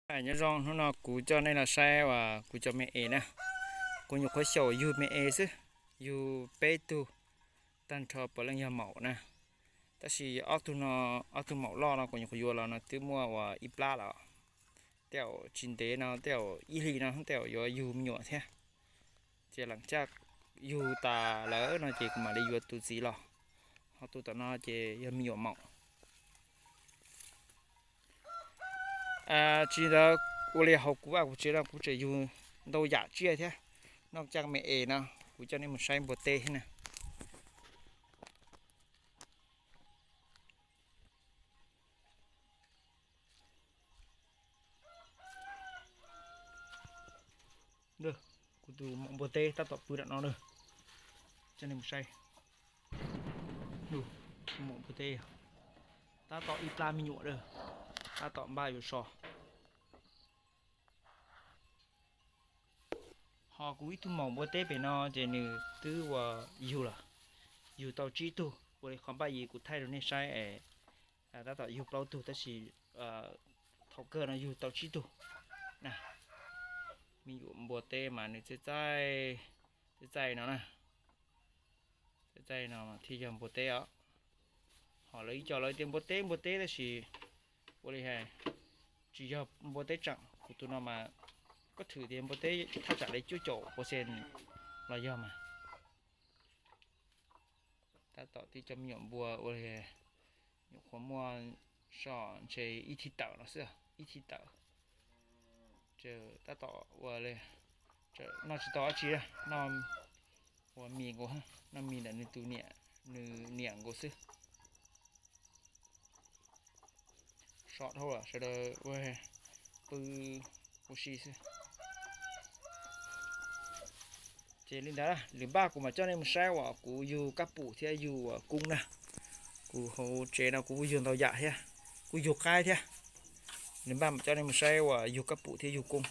Nyob zoo, hnub no kuv coj nej los saib uas kuv cov me es na. Kuv nyuam qhuav xyaum yug me es xwb, yug peb tug, tag nrho puav leej yog maum na. Tab sis ob tug no, ob tug maum loj no kuv nyuam qhuav yuav los no twb muaj uas ib plab lawm. Tej zaum tsis ntev no, tej zaum ib hlis no tej zaum yuav yug me nyuam thiab. Ces leem caj yug tas lawm no ces kuv mam li yuav tus txiv los. Ho tus tom no ces yog me nyuam maum. Tsis ntawd, ua li hauv kuv vaj kuv tsev no kuv tseem yug ntau yam tsiaj thiab. Noj caj me es no, kuv coj nej mus saib npua teb thiab na. Kuv tus maum npua teb tab tom pw nram no na. Coj nej mus saib. Maum npua teb tab tom ib plab me nyuam na, tab tom npaj yuav so. Ho kuv ib tug maum npua teb pem no ces nws twb uas yug lawm, yug tau tsib tug. Ua li qhov npaj yim kuv thaij rau nej saib es tab tom yug plaub tug tab sis thaum kawg no yug tau tsib tug na. Me nyuam npua teb mas nws txaij txaij, txaij txaij no na. Txaij txaij no thiaj yog npua teb os. Ho lawv ib co lawv tias npua teb npua teb tab sis ua li hais tsis yog npua teb tseem. Kuv tus no mas koj thwm tias npua teb thaj tsam li cuaj caum percent los yog mas. Tab tom tib co me nyuam npua ua li nyuam qhuav muaj so ntshe ib thib tawm no xwb, ib thib tawm. Tab tom ua li noj tsis tau dab tsi, noj ua mis nkaus, noj mis ntawm nws tus niam, nws niam nkaus xwb. So dhau lawm sawv daws ua pw ua si xwb. Ces li ntawd, lwm npaj kuv mam coj nej mus saib uas kuv yug kab pum thiab yug uas koob na. Kuv hauv tsev no kuv kuj yug ntau yam thiab, kuj yug qaib thiab. Lwm npaj mam coj nej mus saib uas yug kab pum thiab yug koob.